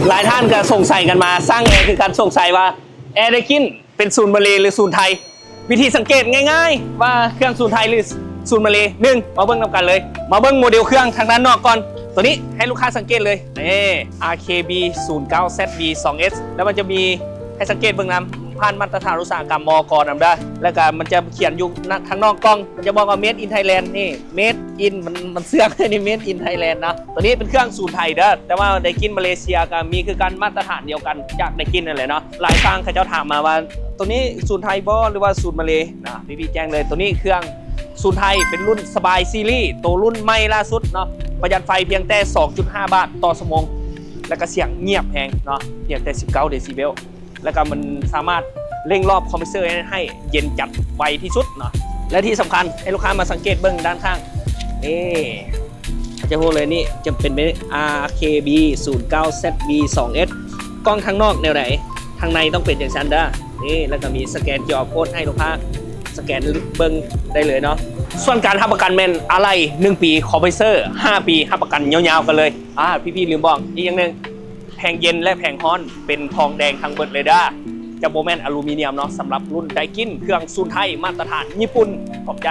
ຫຼາຍທ່ານກໍສົງໄສກັນມາ ຊ່າງແອຄືກັນສົງໄສວ່າແອໄດກິນເປັນສູນມາເລຫຼືສູນໄທ. ວິທີສັງເກດງ່າຍໆວ່າເຄື່ອງສູນໄທຫຼືສູນມາເລ ໜຶ່ງ ມາເບິ່ງນຳກັນເລີຍ. ມາເບິ່ງໂມເດວເຄື່ອງທາງດ້ານນອກກ່ອນ. ໂຕນີ້ໃຫ້ລູກຄ້າສັງເກດເລີຍ ເອ ອາ ເຄ ບີ ສູນເກົ້າ ແຊັດ ວີ ສອງ ເອັສ ແລ້ວມັນຈະມີໃຫ້ສັງເກດເບິ່ງນຳ ຜ່ານມາດຕະຖານອຸດສາຫະກຳ ມກ ນຳເດີ. ແລ້ວກໍມັນຈະຂຽນຢູ່ທາງນອກກ່ອງ ມັນຈະບອກວ່າ Made in Thailand ນີ້ Made in ມັນ ມັນເຊື່ອງ ນີ້ Made in Thailand ເນາະ. ໂຕນີ້ເປັນເຄື່ອງສູນໄທເດີ ແຕ່ວ່າໄດກິນມາເລເຊຍກໍມີຄືກັນ ມາດຕະຖານດຽວກັນຈາກໄດກິນນັ້ນແຫຼະເນາະ. ຫຼາຍຊ່າງເຂົາເຈົ້າຖາມມາວ່າ ໂຕນີ້ສູນໄທບໍ່ ຫຼືວ່າສູນມາເລນະ? ພີ່ໆແຈ້ງເລີຍ ໂຕນີ້ເຄື່ອງສູນໄທເປັນລຸ້ນສະບາຍຊີຣີ ໂຕລຸ້ນໃໝ່ລ່າສຸດເນາະ ປະຢັດໄຟພຽງແຕ່ສອງຈຸດຫ້າບາດຕໍ່ຊົ່ວໂມງ ແລ້ວກໍສຽງງຽບແຮງເນາະ ງຽບແຕ່ສິບເກົ້າເດຊິເບວ ແລ້ວກໍມັນສາມາດເລັ່ງລອບຄອມເພຣສເຊີຣ໌ໃຫ້ເຢັນຈັດໄວທີ່ສຸດເນາະ. ແລະທີ່ສຳຄັນໃຫ້ລູກຄ້າມາສັງເກດເບິ່ງດ້ານຂ້າງ ນີ້ ຈະຮູ້ເລີຍ ນີ້ຈະເປັນ ອາ ເຄ ບີ ສູນເກົ້າ ແຊັດ ວີ ສອງ ເອັສ ກ້ອງທາງນອກແນວໃດ ທາງໃນຕ້ອງເປັນຈັ່ງຊັ້ນເດີ. ນີ້ ແລ້ວກໍມີສະແກນຄິວອາໂຄດໃຫ້ລູກຄ້າສະແກນເບິ່ງໄດ້ເລີຍເນາະ. ສ່ວນການຮັບປະກັນແມ່ນອາໄຫຼ່ໜຶ່ງປີ ຄອມເພຣສເຊີຣ໌ຫ້າປີ ຮັບປະກັນຍາວໆກັນເລີຍ. ອາ ພີ່ໆລືມບອກອີກຢ່າງໜຶ່ງ ແຜງເຢັນ ແລະ ແຜງຮ້ອນເປັນທອງແດງທັງເບິດເລີຍເດີ ຈະບໍ່ແມ່ນອາລູມີນຽມເນາະ. ສຳລັບລຸ້ນໄດກິນ ເຄື່ອງສູນໄທ ມາດຕະຖານຍີ່ປຸ່ນ. ຂອບໃຈ.